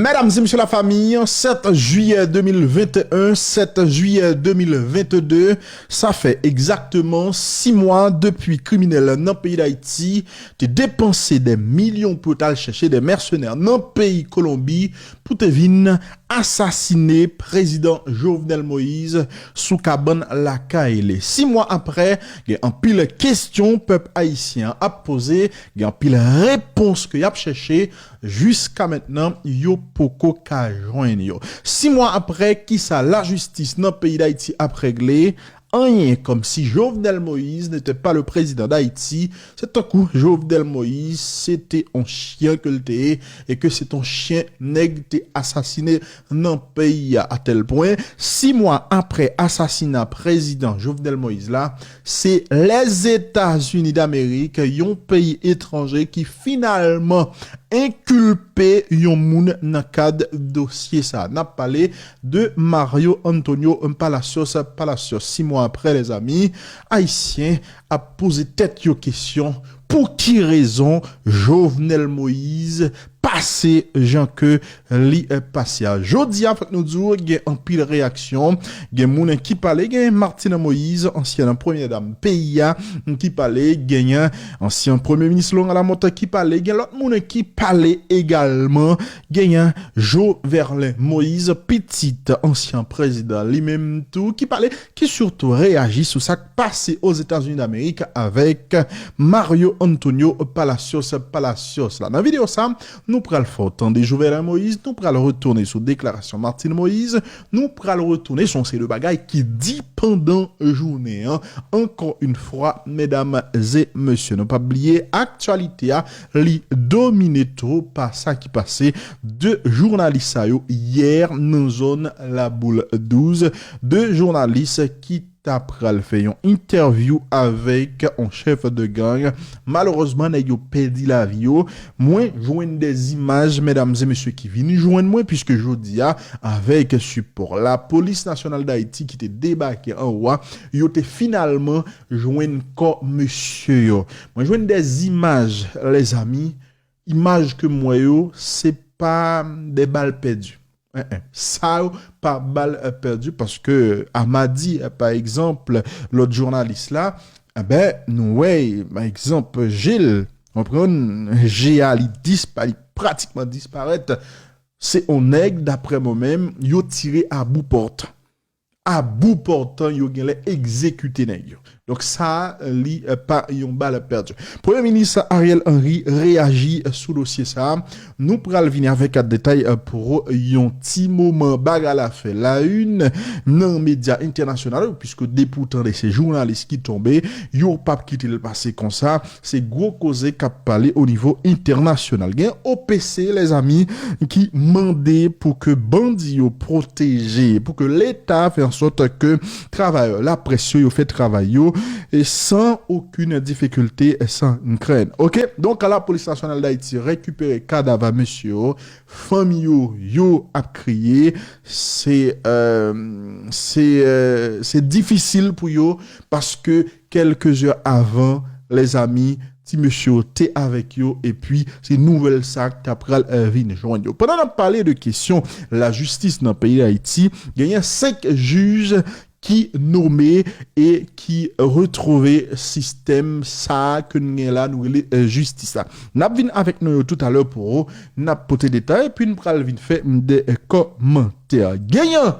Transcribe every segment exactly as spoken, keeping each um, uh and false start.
Medam e mesye lafanmi, sèt jiyè de mil venteyen, sèt jiyè de mil vennde, sa fè egzakteman sis mwa depi kriminèl nan peyi Dayiti te depanse dè milyon pou yo t al chèche dè mèsenè nan peyi Kolonbi pou te vin asasine prezidan Jovenel Moïse sou kabann lakay li. Sis mwa aprè, gen anpil kesyon pèp ayisyen an ap poze, gen anpil repons ke y ap chèche, jiska mentnan yo poko ka jwenn yo. Sis mwa aprè, kisa lajistis nan peyi Dayiti ap regle? Anyen, kòmsi Jovenel Moïse n'était pas le président d'Haïti. Se tankou Jovenel Moïse se te on chyen ke l te ye, e ke se te on chyen nèg te asasine nan peyi a, a tèl pwen, sis mwa aprè asasina prezidan Jovenel Moïse la, se Lèzetazini Damerik, yon peyi etranje ki finalman enkilpe yon moun nan kad dosye sa. N ap pale de Mario Antonio Palacios. Palacios, sis mwa aprè, lèzanmi, ayisyen ap poze tèt yo kesyon, pou ki rezon Jovenel Moïse pase jan ke li, eh, pase a? Jodi a, fòk nou di w, gen anpil reyaksyon. Gen moun ki pale, gen Martine Moïse, ansyen premyè dam peyi a, ki pale, gen ansyen premye minis Laurent Lamothe ki pale, gen lòt moun ki pale egalman, gen Joverlin Moïse, pitit ansyen prezidan li menm tou, ki pale, ki sitou reyaji sou sa k pase Ozetazini Damerik avèk Mario Antonio Palacios Palacios la. Nan videyo sa, nou pral fè w tande Jovenel Moïse, nou pral retounen sou deklarasyon Martine Moïse, nou pral retounen sou yon seri de bagay ki di pandan jounen an. Ankò yon fwa, medam e mesye, nou pa bliye aktyalite a, li domine tou pa sa ki pase de jounalis sa yo yè nan zòn Laboul douz, de jounalis ki ta pral fè yon entèvyou avèk yon chèf de gang. Malerezman, nèg yo pèdi lavi yo. Mwen jwenn dè zimaj, medam e mesye, ki vin jwenn mwen, piske jodi a, avèk sipò Lapolis Nasyonal Dayiti ki te debake anwo a, yo te finalman jwenn kò mesye yo. Mwen jwenn dè zimaj, lèzanmi, imaj ke m wè yo, se pa dè bal pèdi. En, en. Sa yo pa bal, eh, pèdi, paske Amadi, eh, pa egzanp, lòt jounalis la, enben, nou wè, pa egzanp, Gilles, konprann, je a li dispa-, li pratikman disparèt. Se on nèg, daprè mwen menm, yo tire a bout pòtan. A bout pòtan, yo genlè egzekite nèg yo. Donk sa, li, eh, pa yon bal pèdi. Premye minis Ariel Henry reyaji, eh, sou dosye sa. Nou pral vini avèk detay, eh, pou yon ti moman. Bagay la fè la une nan medya entènasyonal, piske depi w tande se jounalis ki tonbe, yo p ap kite l pase konsa. Se gwo koze k ap pale o nivo entènasyonal. Gen O P C, lèzanmi, ki mande pou ke bandi yo pwoteje, pou ke Leta fè an sòt ke travayè laprès yo, yo fè travay yo, e san okenn difikilte, san krenn. Oke? Donk, Lapolis Nasyonal Dayiti rekipere kadav mesye yo, fanmi yo, yo ap kriye. Se, eh, se, eh, se difisil pou yo, paske kèlke zè avan, lèzanmi, ti mesye yo te avèk yo, epi se nouvèl sa k ta pral, eh, vin jwenn yo. Pandan n ap pale de kesyon lajistis nan peyi Dayiti, genyen senk jij ki nome e ki retwouve sistèm sa a ke n gen la, nou rele, eh, jistis la. N ap vin avèk non yo toutalè pou n ap pote detay, epi n pral vin fè de, eh, kòmantè. Genyen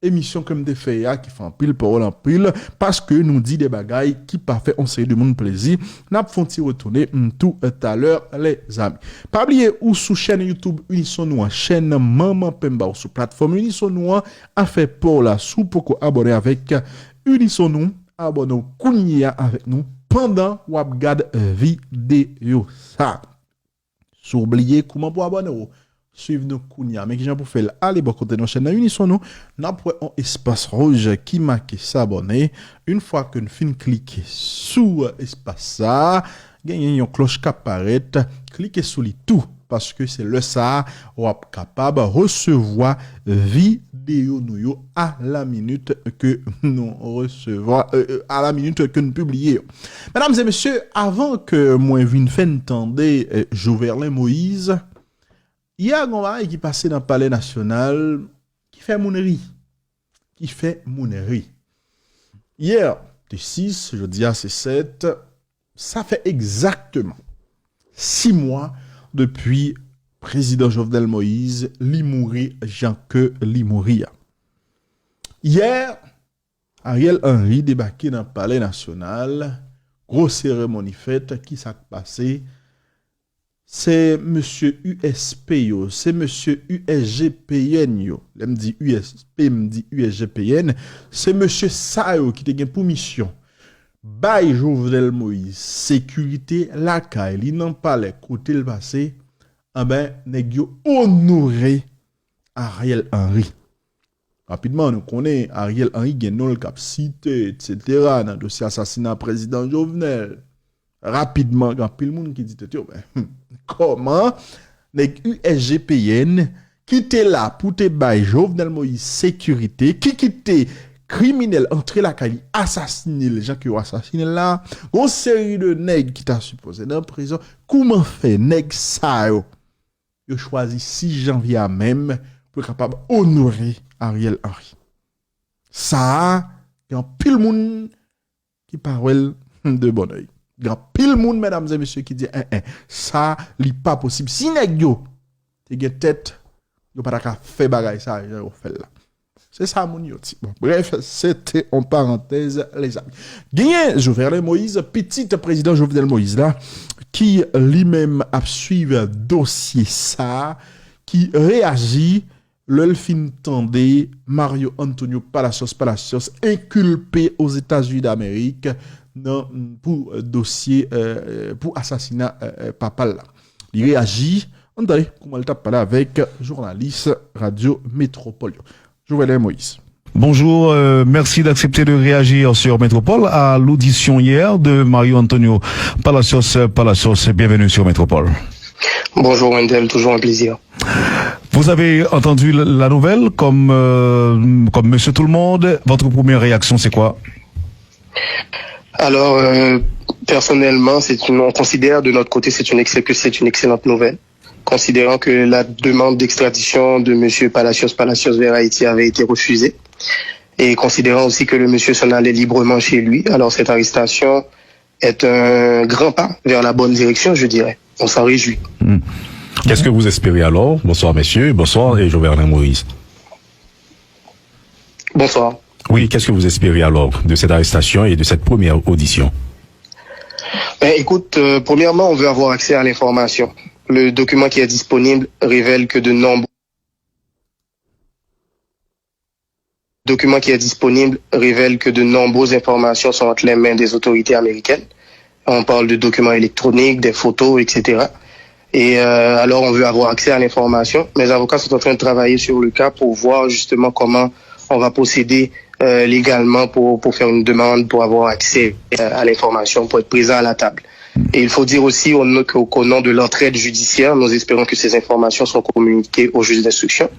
emisyon ke m te fè a ki fè anpil pawòl anpil, paske nou di de bagay ki pa fè on seri de moun plezi. N ap fè on ti retounen, m, toutalè, lèzanmi. Pa bliye, ou sou chèn YouTube Unison Nou an, chèn Manman Penba, ou sou platfòm Unison Nou an, afè pa w la, si w poko abòne avèk Unison Nou, abòne w kounye a avèk nou pandan w ap gad videyo sa. Si w bliye kouman pou abòne w, swiv nou kounye a. Men kijan pou fè l. Ale bò kote nou, chèn nan Unison Nou, n ap wè yon espas wouj ki make s'abonner. Yon fwa ke n fin klike sou espas sa, genyen yon klòch k ap parèt. Klike sou li tou, paske se lè sa a w ap kapab resevwa videyo nou yo à la minute que nous recevons, euh, euh, à la minute que nous publions. Medam e mesye, avan ke mwen vin fè n tande, euh, Joverlin Moïse, Yè, gen yon bagay ki pase nan Palè Nasyonal ki fè moun ri. Ki fè moun ri. Yè, te sis, jodi a se sèt, sa fè egzakteman sis mwa depi prezidan Jovenel Moïse li mouri jan ke li mouri a. Yè, Ariel Henry debake nan Palè Nasyonal, gwo seremoni fèt, ki sa k pase? Se mesye U S P yo, se mesye U S G P N yo. Lè m di U S P, m di U S G P N, se mesye sa yo ki te gen pou misyon bay Jovenel Moïse sekirite lakay li nan palè kote l pase, anben, nèg yo onore Ariel Henry. Rapidman, nou konnen Ariel Henry gen non l k ap site, etsetera, nan dosye asasina prezidan Jovenel. Rapidman, gen anpil moun ki di tèt yo, men, hmm, kòman nèg U S G P N ki te la pou te bay Jovenel Moïse sekirite, ki kite kriminèl antre lakay li, asasine l, jan ke yo asasine l la, gon seri de nèg ki ta sipoze nan prizon, kouman fè nèg sa yo, yo chwazi sis janvye a menm pou yo kapab onore Ariel Henry? Sa a, gen anpil moun ki pa wè l de bon oy. Gen anpil moun, medam e mesye, ki di, en, en, sa, li pa posib. Si nèg yo te gen tèt, yo pa ta ka fè bagay sa, jan yo fè l la. Se sa moun yo di. Bon, bref, se te yon parantèz, lezami. Genyen Jovenel Moïse, pitit prezidan Jovenel Moïse la, ki li menm ap swiv dosye sa, ki reyaji lè l fin tande Mario Antonio Palacios Palacios enkilpe Ozetazini Damerik nan, pou dosye, euh, pou asasina, euh, euh, papa l la. Li reyaji, ann tande kouman l t ap pale avèk jounalis Radyo Metropole yo. Jovenel Moïse. Bonjour, euh, merci d'accepter de réagir sur Métropole à l'audition hier de Mario Antonio Palacios. Palacios, bienvenue sur Métropole. Bonjour Wendell, toujours un plaisir. Vous avez entendu la nouvelle comme, euh, comme Monsieur Tout le monde. Votre première réaction, c'est quoi? Alors, euh, personnellement, c'est une, on considère de notre côté c'est une, que c'est une excellente nouvelle, considérant que la demande d'extradition de Monsieur Palacios Palacios vers Haïti avait été refusée, et considérant aussi que le monsieur s'en allait librement chez lui. Alors, cette arrestation est un grand pas vers la bonne direction, je dirais. On s'en réjouit. Hmm. Qu'est-ce que vous espérez alors? Bonsoir, messieurs. Bonsoir, et Jovenel Moïse. Bonsoir. Oui, qu'est-ce que vous espérez alors de cette arrestation et de cette première audition? Ben, écoute, euh, premièrement, on veut avoir accès à l'information. Le document qui est disponible révèle que de nombreux document qui est disponible révèle que de nombreuses informations sont entre les mains des autorités américaines. On parle de documents électroniques, des photos, et cetera. Et euh, alors, on veut avoir accès à l'information. Mes avocats sont en train de travailler sur le cas pour voir justement comment on va procéder euh, légalement pour, pour faire une demande, pour avoir accès euh, à l'information, pour être présent à la table. Et il faut dire aussi au, qu'au nom de l'entraide judiciaire, nous espérons que ces informations seront communiquées au juge d'instruction.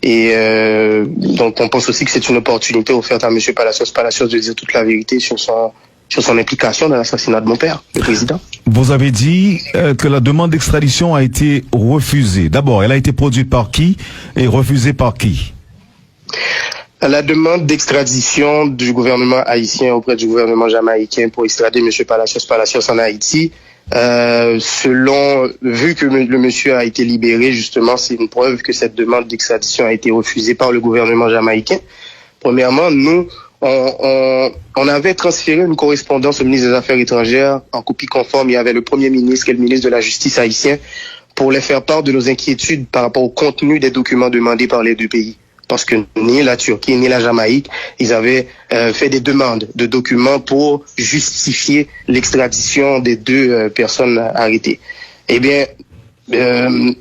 Et euh, donc, on pense aussi que c'est une opportunité offerte à M. Palacios Palacios de dire toute la vérité sur son, sur son implication dans l'assassinat de mon père, le président. Vous avez dit euh, que la demande d'extradition a été refusée. D'abord, elle a été produite par qui et refusée par qui? La demande d'extradition du gouvernement haïtien auprès du gouvernement jamaïcain pour extrader M. Palacios Palacios en Haïti, euh, selon, vu que le monsieur a été libéré, justement, c'est une preuve que cette demande d'extradition a été refusée par le gouvernement jamaïcain. Premièrement, nous, on, on, on avait transféré une correspondance au ministre des Affaires étrangères en copie conforme. Il y avait le Premier ministre et le ministre de la Justice haïtien pour les faire part de nos inquiétudes par rapport au contenu des documents demandés par les deux pays. Parce que ni la Turquie, ni la Jamaïque, ils avaient euh, fait des demandes de documents pour justifier l'extradition des deux euh, personnes arrêtées. Eh bien, euh,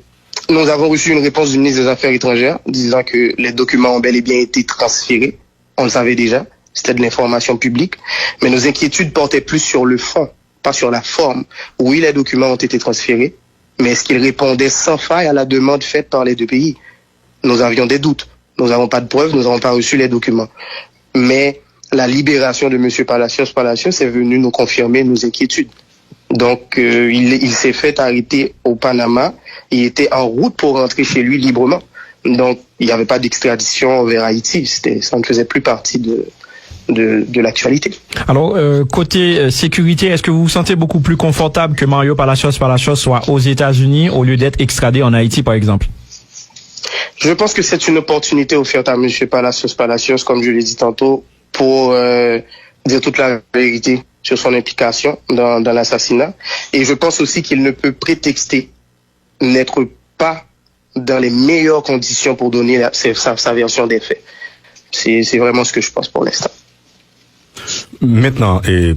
nous avons reçu une réponse du ministre des Affaires étrangères disant que les documents ont bel et bien été transférés. On le savait déjà, c'était de l'information publique. Mais nos inquiétudes portaient plus sur le fond, pas sur la forme. Oui, les documents ont été transférés, mais est-ce qu'ils répondaient sans faille à la demande faite par les deux pays? Nous avions des doutes. Nous n'avons pas de preuves, nous n'avons pas reçu les documents. Mais la libération de M. Palacios Palacios est venue nous confirmer nos inquiétudes. Donc, euh, il, il s'est fait arrêter au Panama. Il était en route pour rentrer chez lui librement. Donc, il n'y avait pas d'extradition vers Haïti. C'était, ça ne faisait plus partie de, de, de l'actualité. Alors, euh, côté euh, sécurité, est-ce que vous vous sentez beaucoup plus confortable que Mario Palacios Palacios soit aux États-Unis au lieu d'être extradé en Haïti, par exemple? Je pense que c'est une opportunité offerte à M. Palacios Palacios, comme je l'ai dit tantôt, pour euh, dire toute la vérité sur son implication dans, dans l'assassinat. Et je pense aussi qu'il ne peut prétexter n'être pas dans les meilleures conditions pour donner la, sa, sa, sa version des faits. C'est vraiment ce que je pense pour l'instant. Maintenant, et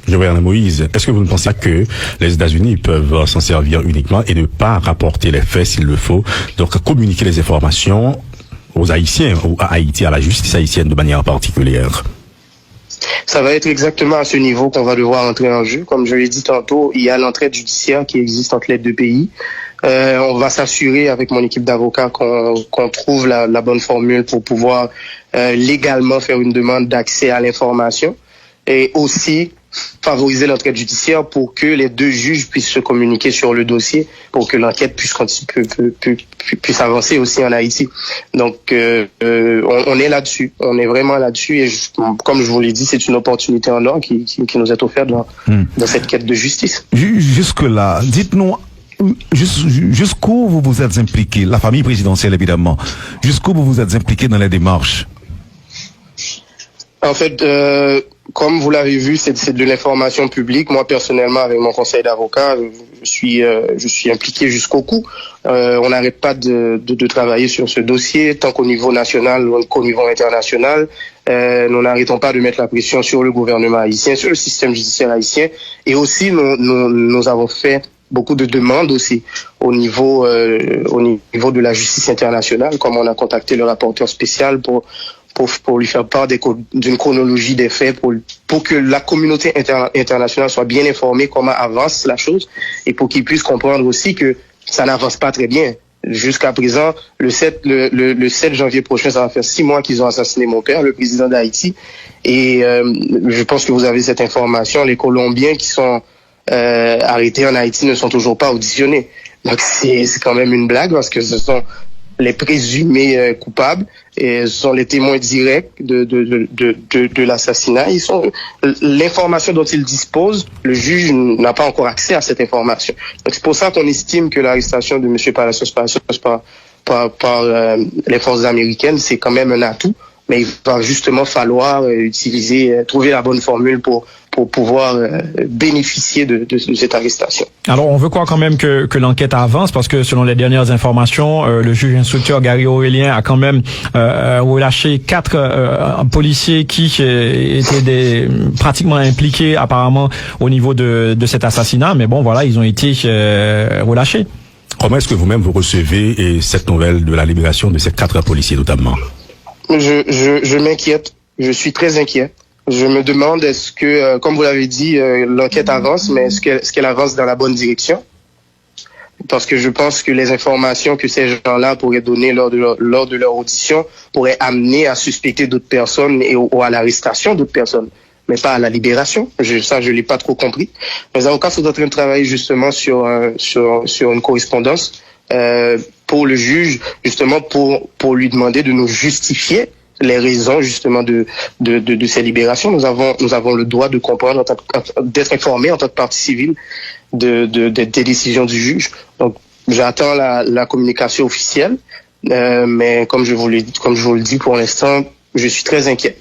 Jovenel Moïse, est-ce que vous ne pensez pas que les États-Unis peuvent s'en servir uniquement et ne pas rapporter les faits s'il le faut, donc communiquer les informations aux Haïtiens ou à Haïti, à la justice haïtienne de manière particulière? Ça va être exactement à ce niveau qu'on va devoir entrer en jeu. Comme je l'ai dit tantôt, il y a l'entraide judiciaire qui existe entre les deux pays. Euh, on va s'assurer avec mon équipe d'avocats qu'on qu'on trouve la, la bonne formule pour pouvoir euh, légalement faire une demande d'accès à l'information et aussi favoriser l'entraide judiciaire pour que les deux juges puissent se communiquer sur le dossier, pour que l'enquête puisse, puisse avancer aussi en Haïti. Donc, euh, euh, on, on, est là-dessus, on est vraiment là-dessus, et je, comme je vous l'ai dit, c'est une opportunité en or qui, qui, qui nous est offerte dans, dans cette quête de justice. Jusque-là, dites-nous, jusqu'où vous vous êtes impliqué, la famille présidentielle évidemment, jusqu'où vous vous êtes impliqué dans les démarches? En fait, euh, comme vous l'avez vu, c'est de l'information publique. Moi, personnellement, avec mon conseil d'avocats, je suis, euh, je suis impliqué jusqu'au cou. Euh, on n'arrête pas de, de, de, travailler sur ce dossier, tant qu'au niveau national qu'au niveau international. Euh, nous n'arrêtons pas de mettre la pression sur le gouvernement haïtien, sur le système judiciaire haïtien. Et aussi, nous, nous, nous avons fait beaucoup de demandes aussi au niveau, euh, au niveau de la justice internationale, comme on a contacté le rapporteur spécial pour, pour, pour lui faire part d'une chronologie des faits, pour, pour que la communauté inter, internationale soit bien informée comment avance la chose et pour qu'il puisse comprendre aussi que ça n'avance pas très bien. Jusqu'à présent, le 7, le, le, le 7 janvier prochain, ça va faire six mois qu'ils ont assassiné mon père, le président d'Haïti. Et euh, je pense que vous avez cette information. Les Colombiens qui sont euh, arrêtés en Haïti ne sont toujours pas auditionnés. Donc c'est quand même une blague parce que ce sont les présumés euh, coupables et ce sont les témoins directs de, de, de, de, de, de l'assassinat. Ils sont l'information dont ils disposent, le juge n'a pas encore accès à cette information. Donc c'est pour ça qu'on estime que l'arrestation de M. Palacios Palacios par, par, par euh, les forces américaines, c'est quand même un atout. Mais il va justement falloir euh, utiliser, euh, trouver la bonne formule pour pour pouvoir euh, bénéficier de, de, de cette arrestation. Alors, on veut croire quand même que, que l'enquête avance parce que selon les dernières informations, euh, le juge instructeur Gary Aurélien a quand même euh, relâché quatre euh, policiers qui euh, étaient des, pratiquement impliqués apparemment au niveau de, de cet assassinat. Mais bon, voilà, ils ont été euh, relâchés. Comment est-ce que vous-même vous recevez cette nouvelle de la libération de ces quatre policiers notamment? Je, je, je m'inquiète, je suis très inquiet. Je me demande, est-ce que, euh, comme vous l'avez dit, euh, l'enquête avance, mais est-ce qu'elle est qu avance dans la bonne direction? Parce que je pense que les informations que ces gens-là pourraient donner lors de leur, lors de leur audition pourraient amener à suspecter d'autres personnes et, ou à l'arrestation d'autres personnes, mais pas à la libération. Je, ça, je ne l'ai pas trop compris. Mes avocats sont en train de travailler justement sur, euh, sur, sur une correspondance euh, pour le juge, justement pour, pour lui demander de nous justifier les raisons justement de, de, de, de ces libérations. Nous avons, nous avons le droit de comprendre, d'être informés en tant que partie civile de, de, de, des décisions du juge. Donc, j'attends la, la communication officielle, euh, mais comme je, vous le, comme je vous le dis, pour l'instant, je suis très inquiet.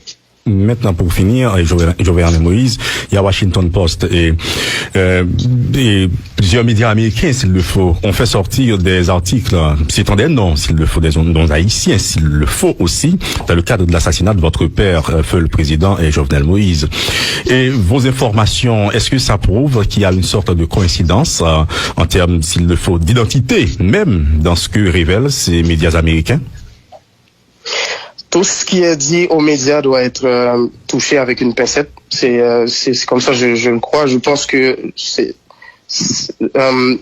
Maintenant, pour finir, Jovenel Moïse, il y a Washington Post et, euh, et plusieurs médias américains, s'il le faut, ont fait sortir des articles citant des noms, s'il le faut, des noms haïtiens, s'il le faut aussi, dans le cadre de l'assassinat de votre père, euh, feu le président et Jovenel Moïse. Et vos informations, est-ce que ça prouve qu'il y a une sorte de coïncidence euh, en termes, s'il le faut, d'identité, même dans ce que révèlent ces médias américains? Tout ce qui est dit aux médias doit être euh, touché avec une pincette. C'est euh, comme ça, je, je, le crois. Je pense que c'est euh,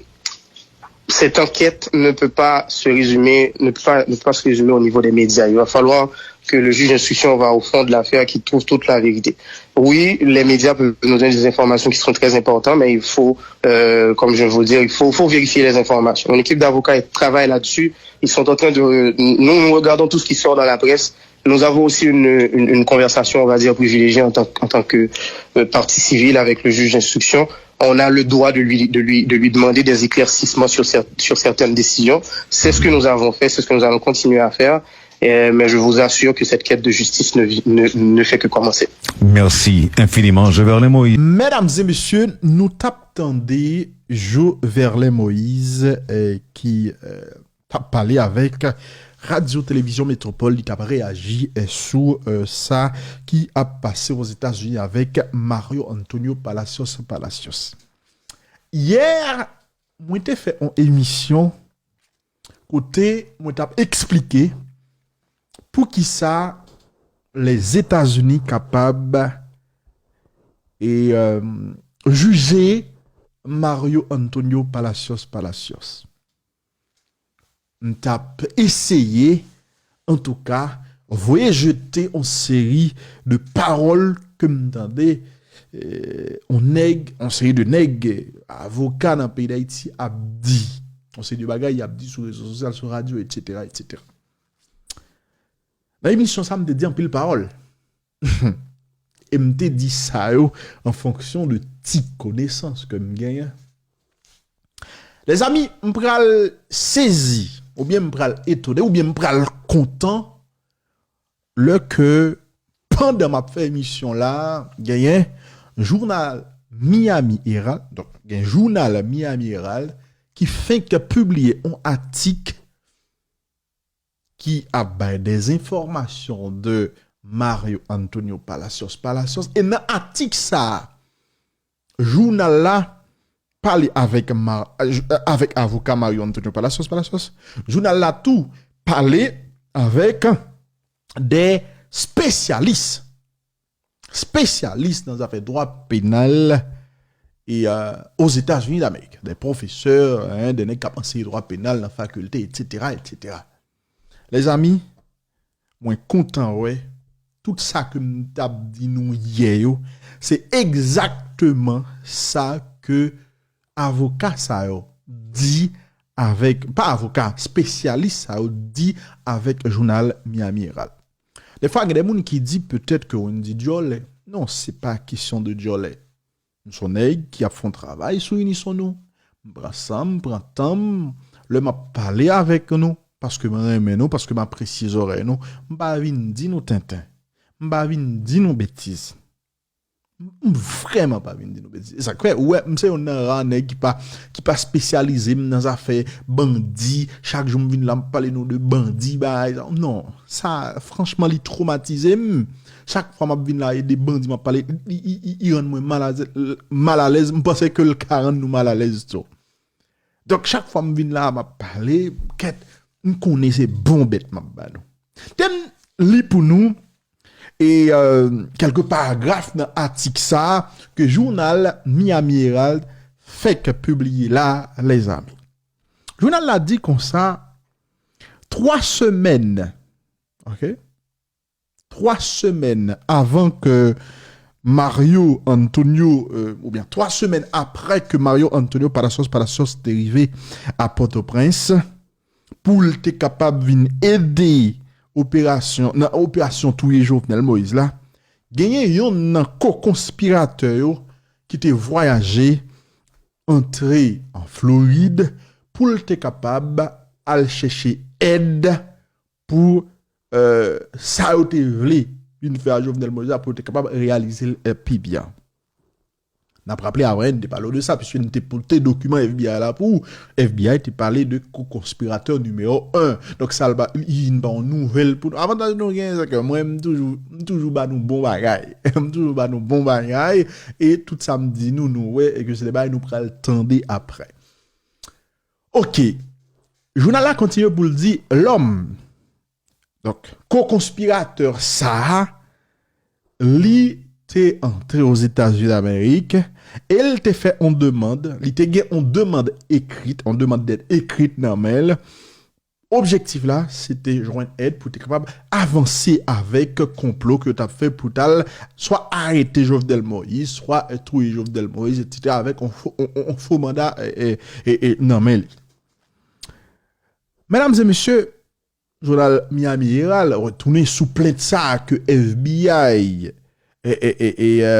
cette enquête ne peut pas se résumer, ne peut pas, ne peut pas se résumer au niveau des médias. Il va falloir que le juge d'instruction va au fond de l'affaire, qu'il trouve toute la vérité. Oui, les médias peuvent nous donner des informations qui sont très importantes, mais il faut, euh, comme je viens de vous le dire, il faut, faut vérifier les informations. Une équipe d'avocats travaille là-dessus. Ils sont en train de, nous, nous regardons tout ce qui sort dans la presse. Nous avons aussi une, une, une conversation, on va dire, privilégiée en tant, en tant que euh, partie civile avec le juge d'instruction. On a le droit de lui, de lui, de lui demander des éclaircissements sur, cer- sur certaines décisions. C'est ce que nous avons fait, c'est ce que nous allons continuer à faire. Euh, mais je vous assure que cette quête de justice ne, ne, ne fait que commencer. Merci infiniment, Joverlin Moïse. Medam e mesye, nou t ap tande Joverlin Moïse eh, ki eh, t ap pale avèk Radyo Televizyon Metropole, li t ap reyaji eh, sou eh, sa ki ap pase Ozetazini avèk Mario Antonio Palacios Palacios. Yè, mwen te fè yon emisyon kote mwen t ap eksplike poukisa Lèzetazini kapab e euh, jije Mario Antonio Palacios Palacios. M t ap eseye, antouka, voye jete yon seri de pawòl ke m tande eh, yon nèg, yon seri de nèg, avoka nan peyi Dayiti ap di. Yon seri de bagay y ap di sou rezo sosyal, sou radyo, etsetera, etsetera. Nan emisyon sa, m te di anpil pawòl. E m te di sa yo an fonksyon de ti konesans ke m genyen. Lèzami, m pral sezi, oubyen m pral etone, oubyen m pral kontan lè ke pandan m ap fè emisyon la, genyen jounal Miami Herald, donk gen jounal Miami Herald ki fenk pibliye yon atik ki ap bay des informations de Mario Antonio Palacios Palacios. E nan atik sa a, jounal la pale avèk, avèk avoka Mario Antonio Palacios Palacios. Jounal la tou pale avèk de spesyalis. Spesyalis nan zafè dwa penal e Ozetazini Damerik. De pwofesè, de nèg k ap anseye dwa penal nan fakilte, etsetera, etsetera. Lèzami, mwen kontan wè tout sa ke m t ap di nou yè yo, se egzakteman sa ke avoka sa yo di avèk, pa avoka, spesyalis sa yo di avèk jounal Miami Herald. Defwa gen de moun ki di petèt ke Wendy dyòlè. Non, se pa kesyon de dyòlè. M se yon nèg ki ap fè yon travay sou inisyon nou. M pran san m, m pran tan m, lè m ap pale avèk nou, paske m renmen nou, paske m apresye zòrèy nou, m pa vin di nou tenten. M pa vin di nou betiz. M vrèman pa vin di nou betiz. E sa k fè, ou wè, m se youn nan ra nèg ki pa ki pa spesyalize m nan zafè bandi. Chak jou m vin la, m pale nou de bandi, bagay sa. Non, sa, franchman, li twomatize m. Chak fwa m ap vin la, e de bandi m ap pale, li, li, li, li rann mwen malalèz. M panse ke l ka rann nou malalèz tou. Donk, chak fwa m vin la, m ap pale, kèt, m konnen se bon bèt m ap ba nou. Te m li pou nou e euh, kèlke paragraf nan atik sa a ke jounal Miami Herald fèk pibliye la, lèzami. Jounal la di konsa, twa semèn, ok, twa semèn avan ke Mario Antonio, euh, oubyen twa semèn apre ke Mario Antonio Palacios Palacios te rive a Pòtoprens, pou l te kapab vin ede operasyon, nan operasyon touye Jovenel Moïse la, genyen yonn nan ko-konspiratè yo ki te vwayaje antre an Florid pou l te kapab al chèche èd pou euh, sa yo te vle vin fè a Jovenel Moïse la pou yo te kapab reyalize l euh, pi byen. N ap raple avan n te pale w de sa, piske n te pote dokiman F B I la pou ou. F B I te pale de ko-konspiratè nimewo en. Donk sa l pa, li vin pa yon nouvèl pou nou. Avantaj nou genyen, se ke mwen, m toujou, m toujou ba nou bon bagay. M toujou ba nou bon bagay. E tout sa m di nou, nou wè, e ke se de bagay nou pral tande apre. Ok. Jounal la kontinye pou l di, lòm Donk, ko-konspiratè sa a, li te antre Ozetazini Damerik e l te fè yon demann, li te gen yon demann ekrit, yon demann dèd ekrit nan men l, Objektif la, se te jwenn èd pou te kapab avanse avèk konplo ke yo t ap fè pou t al swa arete Jovenel Moïse, swa touye Jovenel Moïse, etsetera, avèk yon fo, yon, yon, yon fo manda e, e, e, e, nan men li. Medam e mesye, jounal Miami Herald retounen sou plent sa a ke F B I, e, e, e, e, e,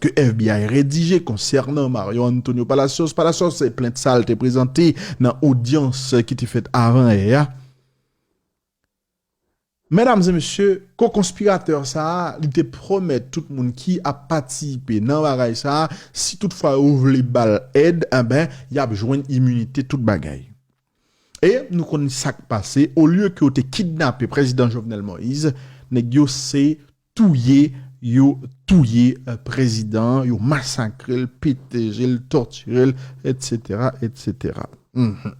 ke F B I redije konsènan Mario Antonio Palacios. Palacios, se plent sa a l te prezante nan odyans ki te fèt avan yè a. Medam e mesye, ko-konspiratè sa a, li te pwomèt tout moun ki ap patisipe nan bagay sa a, si toutfwa yo vle ba l èd, enben, y ap jwenn iminite tout bagay. E nou konn sa k pase, olye ke yo te kidnape prezidan Jovenel Moïse, nèg yo se touye, yo touye, eh, prezidan, yo masakre l, pete je l, tòtire l, etsetera, etsetera. Mhm.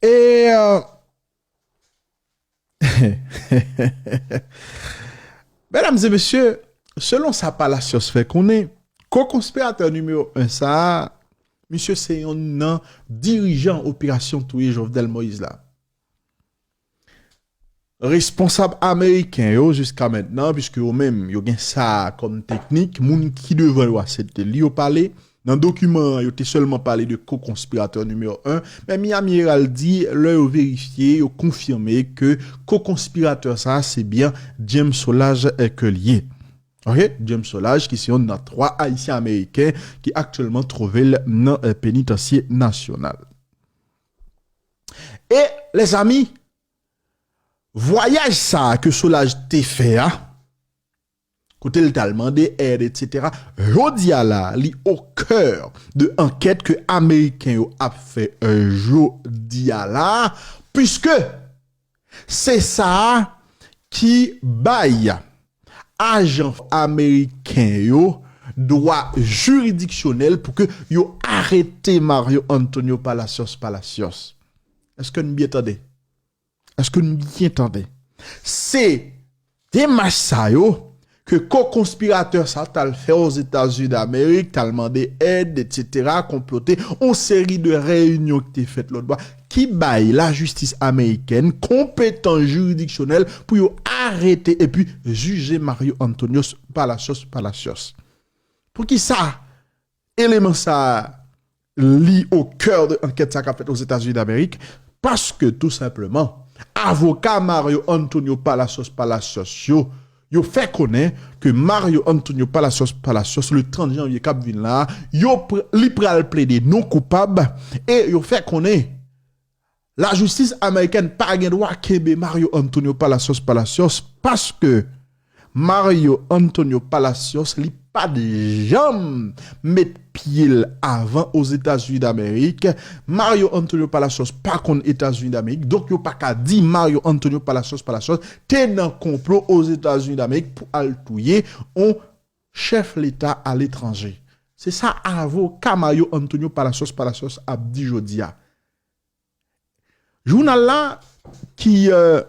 E, eh, medam e mesye, selon sa Palacios fè konnen, ko-konspiratè nimewo en sa a, misye se yonn nan dirijan operasyon touye Jovenel Moïse la. Responsab ameriken yo, jiska mentnan, piske yo menm, yo gen sa a kòm teknik, moun ki devan yo aksepte li, yo pale. Nan dokiman an, yo te sèlman pale de ko-konspiratè nimewo en, men Miami Herald di, lè yo verifye, yo konfime ke ko-konspiratè sa a, se byen James Solages, eh, ke l ye. Ok? James Solages, ki se yonn nan twa Ayisyen Ameriken ki aktyèlman twouve l nan, eh, penitansye nasyonal. E, lèzami, vwayaj sa a ke Solages te fè a, kote l t al mande èd, etsetera, jodi a la, li o kè de ankèt ke Ameriken yo ap fè, eh, jodi a la, piske se sa a ki bay ajan ameriken yo dwa jiridiksyonèl pou ke yo arete Mario Antonio Palacios Palacios. Èske n byen tande? Èske n byen tande? Se demach sa yo ke ko-konspiratè sa t al fè Ozetazini Damerik, t al mande èd, etsetera, konplote, yon seri de reyinyon ki te fèt lòt bò, ki bay lajistis amerikèn konpetans jiridiksyonèl pou yo arete epi jije Mario Antonio Palacios Palacios. Poukisa eleman sa a, li o kè de ankèt sa k ap fèt Ozetazini Damerik? Paske, tou senpleman, avoka Mario Antonio Palacios Palacios yo, yo fè konnen ke Mario Antonio Palacios Palacios, le trant janvye k ap vin la a, yo pr-, li pral plede non koupab e yo fè konnen lajistis amerikèn pa gen dwa kenbe Mario Antonio Palacios Palacios, paske Mario Antonio Palacios, li pa t janm met pye l avan Ozetazini Damerik. Mario Antonio Palacios pa konn Etazini Damerik, donk yo pa ka di Mario Antonio Palacios Palacios te nan konplo Ozetazini Damerik pou al touye yon chèf leta aletranje. Se sa avoka Mario Antonio Palacios Palacios ap di jodi a. Jounal la ki, eh,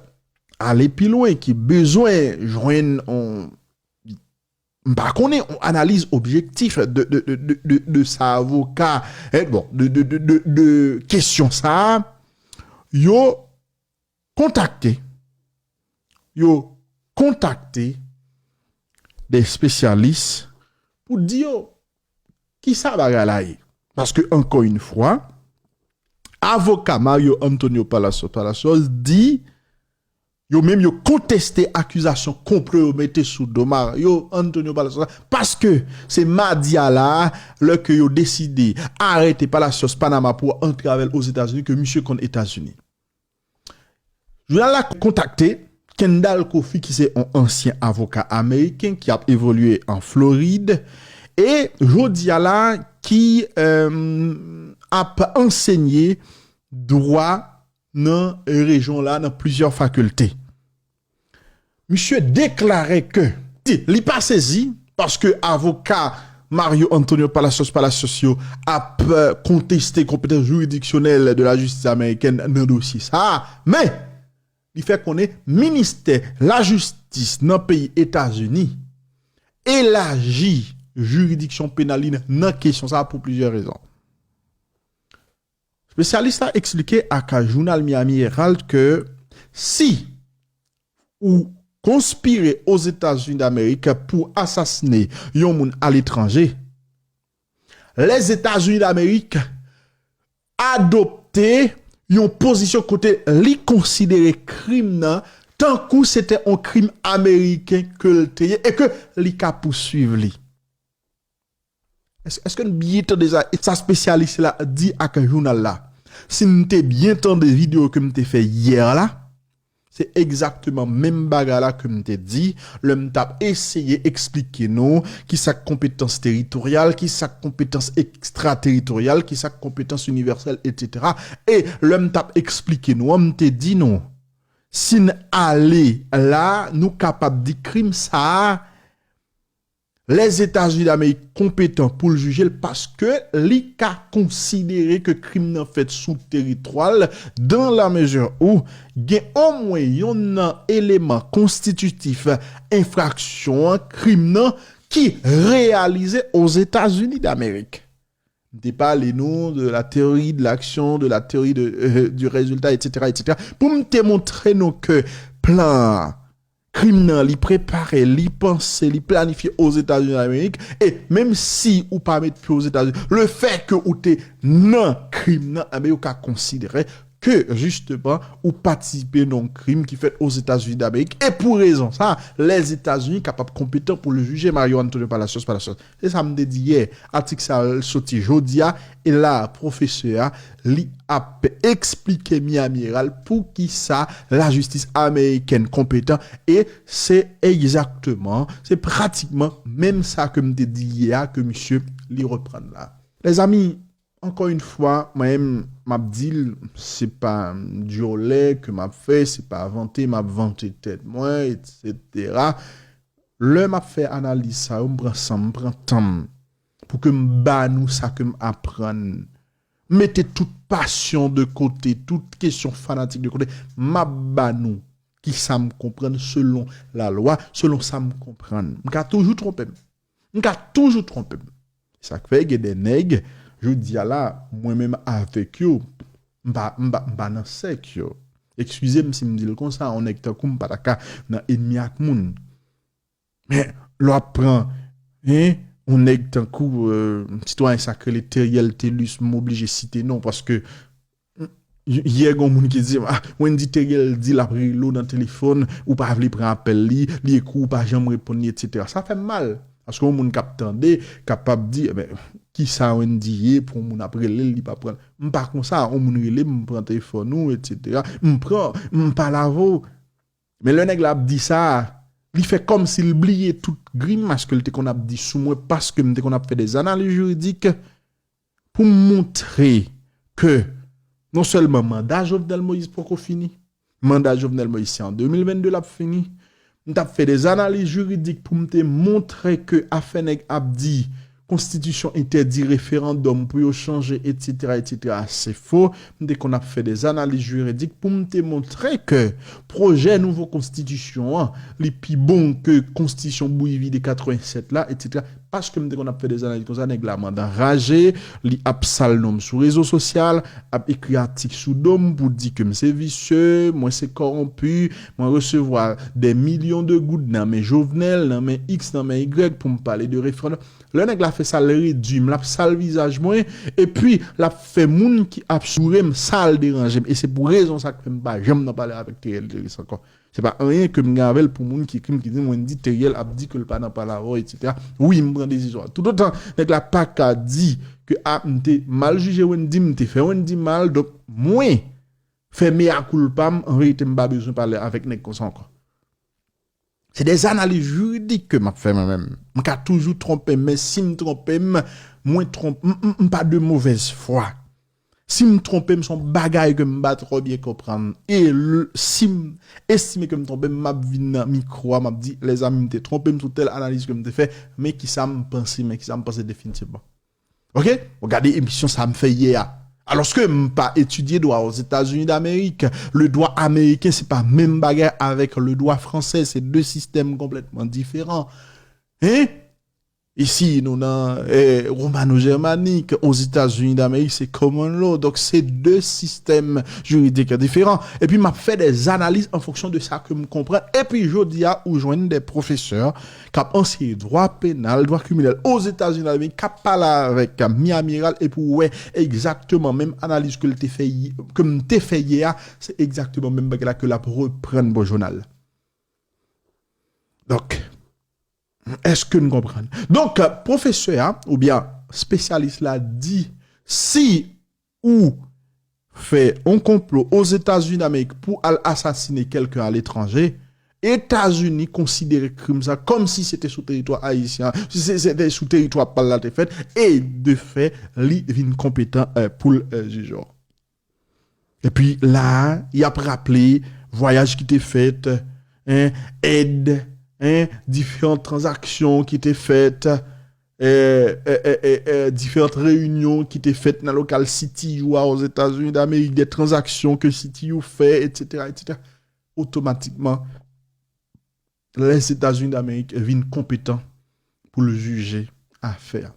ale pi lwen, ki bezwen jwenn yon, m pa konnen, yon analiz objektif de, de, de, de, de, de sa avoka, eh, bon, de, de, de, de, de kesyon sa a, yo kontakte, yo kontakte de espesyalis pou di yo kisa bagay la ye. Paske, ankò yon fwa, avoka Mario Antonio Palacios Palacios di, yo menm yo konteste akizasyon konplo yo mete sou do Mario Antonio Palacios la, paske se madi a la a, lè ke yo deside arete Palacios Panama pou antre avè l Ozetazini, ke misye konn Etazini. Jounal la kontakte Kendall Coffee, ki se yon ansyen avoka ameriken ki ap evolye an Florid, e jodi a la, ki, eh, ap ansenye dwa nan rejyon la, nan plizyè fakilte. Misye deklare ke li pa sezi paske avoka Mario Antonio Palacios Palacios yo ap, eh, konteste konpetans jiridiksyonèl de lajistis amerikèn nan dosye sa a, men li fè konnen ministè lajistis nan peyi Etazini elaji jiridiksyon penal li nan kesyon sa a pou plizyè rezon. Espesyalis la eksplike ak jounal Miami Herald ke si ou konspire Ozetazini Damerik pou asasinen yon moun aletranje, Lèzetazini Damerik adopte yon pozisyon kote li konsidere krim nan tankou se te yon krim ameriken ke l te ye e ke li ka pouswiv li. Èske n byen tande sa, sa espesyalis la di ak jounal la? Si n te byen tande videyo ke m te fè yè la, se egzakteman menm bagay la ke m te di lè m t ap eseye eksplike nou kisa k konpetans teritoryal, kisa k konpetans ekstrateritoryal, kisa k konpetans inivèsèl, etsetera. E lè m t ap eksplike nou an, m te di nou, si n ale la, nou kapab di krim sa a, Lèzetazini Damerik konpetan pou l jije l paske li ka konsidere ke krim nan fèt sou teritwa l, dans la mesure où gen omwen yonn nan eleman konstititif enfraksyon an, krim nan, ki reyalize Ozetazini Damerik. M te pale nou de la théorie de l'action, de la théorie de, euh, du résultat, etsetera, etsetera. Pou m te montre nou ke plan an, krim nan, li prepare, li panse, li planifye Ozetazini Damerik. E menm si ou pa met pye Ozetazini, le fè ke ou te nan krim nan, enben, yo ka konsidere ke, jisteman, ou patisipe nan yon krim ki fèt Ozetazini Damerik. E pou rezon sa, Lèzetazini kapab konpetan pou l jije Mario Antonio Palacios Palacios. Se sa m te di yè. Atik sa a soti jodi a. E la, pwofesè a, li ap eksplike Miami Herald poukisa lajistis amerikèn konpetan. E se egzakteman, se pratikman menm sa ke m te di yè a ke misye li reprann la. Lèzami, ankò yon fwa, mwen menm, m ap di l, se pa dyòlè ke m ap fè, se pa vante, m ap vante tèt mwen, etsetera. Lè m ap fè analiz sa yo, m pran san m, m pran tan m pou ke m ba nou sa ke m aprann. M mete tout pasyon de kote, tout kesyon fanatik de kote. M ap ba nou kisa m konprann selon lalwa, selon sa m konprann. M ka toujou twonpe m. M ka toujou twonpe m. Sa k fè gen de nèg, jodi a la, mwen menm avèk yo, m pa, m pa, m pa nan sèk yo. Eskize m si m di l konsa, yon nèg tankou m pa ta ka nan ènmi ak moun. Men, lè w ap pran, hein, yon nèg tankou, euh, sitwayen sa k rele Theriel Thelus, m oblije site non, paske, mm, y-, yè gen yon moun ki di, ah, Wendy Theriel di l ap rele w nan telefòn, ou pa vle pran apèl li, li ekri w, ou pa janm reponn li, etsetera. Sa fè m mal. Paske yon moun k ap tande, kapab di, "Enben, kisa Wendy ye pou yon moun ap rele l, li pa pran l?" M pa konsa, yon moun rele m, m pran telefòn ou, etsetera. M pran, m pale avè w. Men lè nèg la ap di sa, li fè kòmsi l bliye tout grimas ke l te konn ap di sou mwen paske m te konn ap fè de analiz jiridik pou m montre ke non sèlman manda Jovenel Moïse poko fini, manda Jovenel Moïse se an de mil vennde l ap fini, m t ap fè de analiz jiridik pou m te montre ke afè nèg ap di konstitisyon entèdi referandòm pou yo chanje, etsetera, etsetera, se fo. M te konn ap fè de analiz jiridik pou m te montre ke pwojè nouvo konstitisyon an, li pi bon ke konstitisyon bouyi vide katrevennsèt la, etsetera. Paske m te konn ap fè de analiz konsa, nèg la manda raje, li ap sal non m sou rezo sosyal, ap ekri atik sou do m pou di ke m se visye, mwen se kòwonpi, mwen resevwa de milyon de goud nan men Jovenel, nan men X, nan men Y pou m pale de referandòm. Lè nèg la fè sa, l redui m, l ap sal vizaj mwen, epi l ap fè moun ki ap soure m, sa l deranje m. E se pou rezon sa k fè m pa janm nan pale avèk Theriel Thelus ankò. Se pa anyen ke m gen avè l pou moun ki ekri m, ki di m, Wendy Theriel ap di ke l pa nan pale avè w, etsetera. Wi, m pran desizyon an. Toutotan nèg la pa ka di ke, a, m te mal jije Wendy, m te fè Wendy mal, donk mwen fè mea culpa m, an verite m pa bezwen pale avèk nèg konsa ankò. Se de analiz jiridik ke m ap fè mwen menm. M ka toujou twonpe m, men si m twonpe m, mwen twonp-, m, m, m pa de movèz fwa. Si m twonpe m, se yon bagay ke m pa twò byen konprann. E l-, si m estime ke m twonpe m, m ap vin nan mikwo a, m ap di, lèzami, m te twonpe m sou tèl analiz ke m te fè, men kisa m panse, men kisa m panse definitivman. Ok? Ou gade emisyon sa m fè yè a. Alòske m pa etidye dwa Ozetazini Damerik. Le dwa ameriken, se pa menm bagay avèk le dwa fransè. Se de sistèm konplètman diferan. Hein? Isi, nou nan eh, romano-jèmanik, Ozetazini Damerik, se common law. Donk, se de sistèm jiridik diferan. Epi, m ap fè de analiz an fonksyon de sa ke m konprann. Epi, jodi a, ou jwenn de pwofesè k ap anseye dwa penal, dwa kriminèl Ozetazini Damerik, k ap pale avèk Miami Herald, epi ou wè egzakteman menm analiz ke l te fè, ke m te fè yè a, se egzakteman menm bagay la ke l ap reprann bò jounal. Donk, èske n konprann? Donk, pwofesè a, oubyen espesyalis la di, si ou fè yon konplo Ozetazini Damerik pou al asasinen kèlken aletranje, Etazini konsidere krim sa kòmsi se te sou teritwa ayisyen, si se, se te sou teritwa pa l la te fèt, e de fè, li vin konpetan eh, pou l eh, jije w. Epi la, y ap raple vwayaj ki te fèt, en, èd, en, diferan tranzaksyon ki te fèt, eh, eh, eh, eh, eh, diferan reyinyon ki te fèt nan lokal C T U a Ozetazini Damerik, de tranzaksyon ke C T U fè, etsetera, etsetera. Otomatikman, Lèzetazini Damerik vin konpetan pou l jije afè a.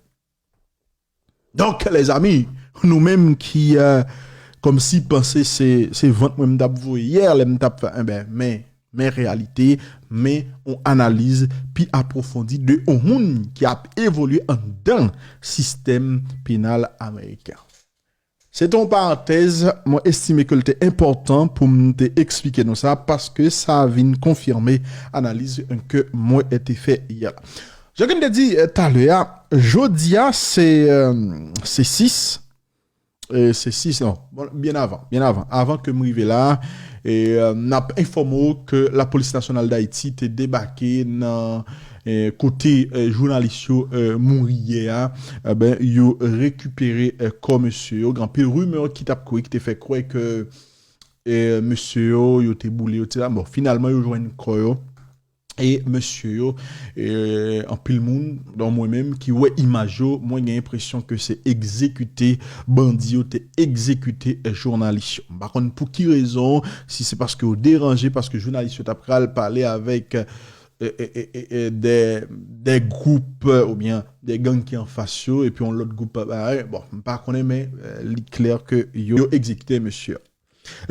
Donk, lèzami, nou menm ki eh, kòmsi panse se, se vant mwen m t ap voye yè, lè m t ap fè, enben, men, men reyalite, men yon analiz pi apwofondi de yon moun ki ap evolye anndan sistèm penal ameriken. Se te yon parantèz, mwen estime ke l te enpòtan pou m te eksplike nou sa, paske sa vin konfime analiz ke mwen te fè yè la. Jan ke m te di eh, talè a, jodi a, se, eh, se sis, eh, se sis, non, bon, byen avan, byen avan, avan ke m rive la, e eh, n ap enfòme w ke Lapolis Nasyonal d Ayiti te debake nan eh, kote eh, jounalis yo eh, mouri yè a, eh, ben, yo rekipere eh, kò mesye yo. Gen anpil rimè ki t ap kouri ki te fè kwè ke eh, mesye yo, yo te boule yo, etsetera. Bon, finalman, yo jwenn kò yo. E mesye yo, eh, anpil moun, dont mwen menm, ki wè imaj yo, mwen gen enpresyon ke se egzekite, bandi yo te egzekite eh, jounalis yo. M pa konn pou ki rezon, si se paske yo deranje, paske jounalis yo t ap pral pale avèk eh, eh, eh, eh, eh, de, de gwoup eh, oubyen de gang ki anfas yo, epi yon lòt gwoup, eh, bon, m pa konnen, men eh, li klè ke yo, yo egzekite mesye.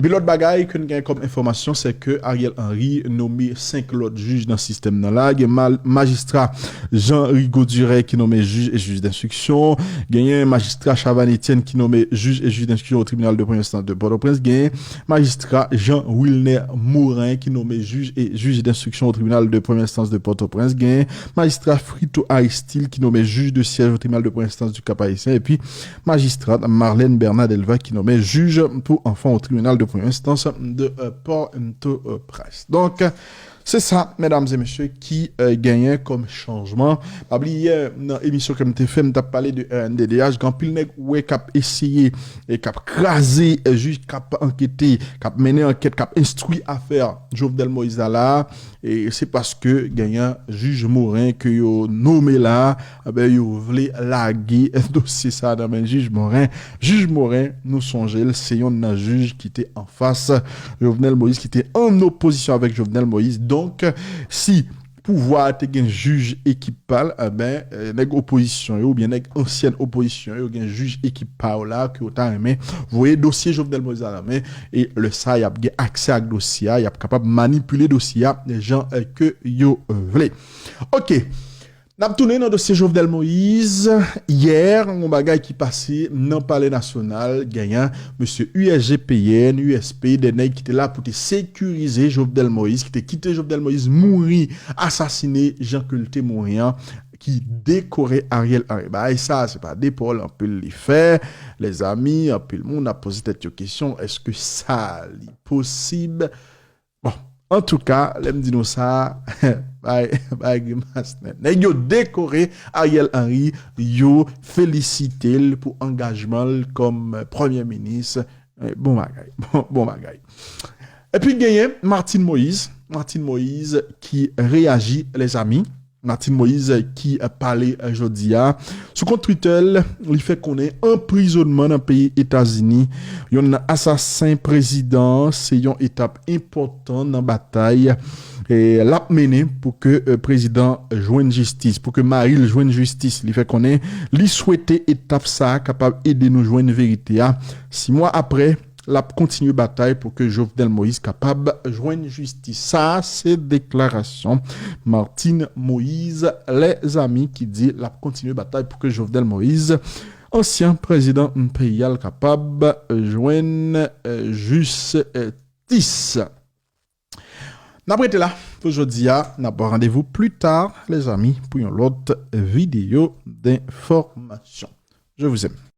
Epi lòt bagay ke n gen kòm enfòmasyon, se ke Ariel Henry nome senk lòt jij nan sistèm nan la. Gen mal- majistra Jean Rigaud Duret ki nome jij e jij denstriksyon. Genyen majistra Chavannes Etienne ki nome jij e jij denstriksyon o tribinal de premyè enstans de Pòtoprens. Genyen majistra Jean Wilner Morin ki nome jij e jij denstriksyon o tribinal de premyè enstans de Pòtoprens. Genyen majistra Frito Aristil ki nome jij de syèj o tribinal de premyè enstans di Kap Ayisyen. Epi majistra Marlène Bernard Delva ki nome jij pou anfan o tribinal de premyè enstans de eh, Pòtoprens. Donk, se sa, medam e mesye, ki eh, genyen kòm chanjman. Pa bliye, nan emisyon ke m te fè, m t ap pale de R N D D H, gen anpil nèg ou wè k ap eseye e k ap kraze eh, jij k ap ankete, k ap mennen ankèt, k ap enstwi afè Jovenel Moïse la la. E se paske genyen jij Morin ke yo nome la, enben, yo vle lage dosye sa nan men jij Morin. Jij Morin, nou sonje l, se yonn nan jij ki te anfas Jovenel Moïse, ki te an opozisyon avèk Jovenel Moïse. Donk, si pouvwa a te gen jij ekip pa l, enben, eh, nèg opozisyon yo, oubyen nèg ansyèn opozisyon yo, gen jij ekip pa yo la, ke yo ta renmen voye dosye Jovenel Moïse la nan men, e lè sa, y ap gen aksè ak dosye a, y ap kapab manipile dosye a, jan eh, ke yo eh, vle. Ok. N ap tounen nan dosye Jovenel Moïse. Yè, yon bagay ki pase nan Palè Nasyonal, genyen mesye U S G P N, U S P, de nèg ki te la pou te sekirize Jovenel Moïse, ki te kite Jovenel Moïse mouri, asasine jan ke l te mouri an, ki dekore Ariel Henry. Bagay sa, se pa de pawòl anpil li fè. Lèzami, anpil moun ap poze tèt yo kesyon, èske sa li posib? Bon, antouka, lè m di nou sa, bay, bay grimas nèt. Nèg yo dekore Ariel Henry, yo felisite l pou angajman l kòm premye minis. Eh, bon bagay, bon, bon bagay. Epi genyen Martine Moïse, Martine Moïse ki reyaji, lèzami. Martine Moïse ki pale jodi a. Sou kont Twitter l, li fè konnen anprizonnman nan peyi Etazini yon asasen prezidan se yon etap enpòtan nan batay l ap mennen pou ke prezidan jwenn jistis, pou ke mari l jwenn jistis. Li fè konnen li swete etap sa a kapab ede nou jwenn verite a. Sis mwa apre, l ap kontinye batay pou ke Jovenel Moïse kapab jwenn jistis. Sa a se deklarasyon Martine Moïse, lèzami, ki di l ap kontinye batay pou ke Jovenel Moïse, ansyen prezidan peyi a, l kapab jwenn jistis. N ap rete la pou jodi a. N ap pran randevou pli ta, lèzami, pou yon lòt videyo denfòmasyon. Je vous aime.